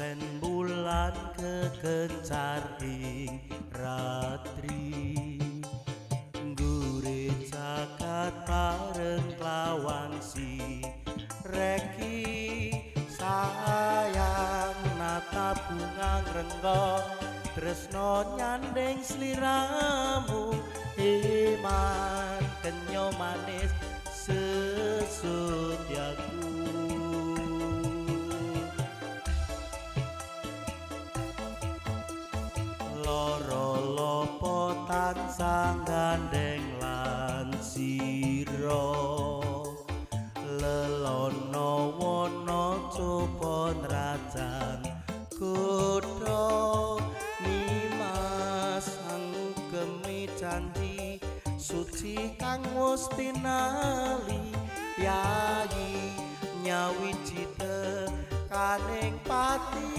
Sen bulan kekencar ing ratri, nggure cakat bareng lawan si reki. Sayang natap bunga ngrenggo tresno nyanding sliramu, iman kenyo manis sesudyaku. Loro lopo tansah gandeng lan sira, lelono wana coba nrajang kutha. Nimas anggemi janji suci kang wis tinali, yayi nyawiji tekaning pati.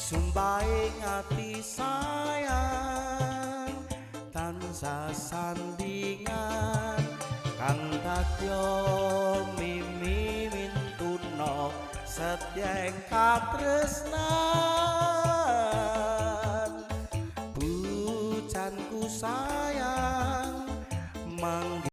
Sumpahe ati sayang tansah sandingan, kang dadya mimi mintuna setya ing katresnan.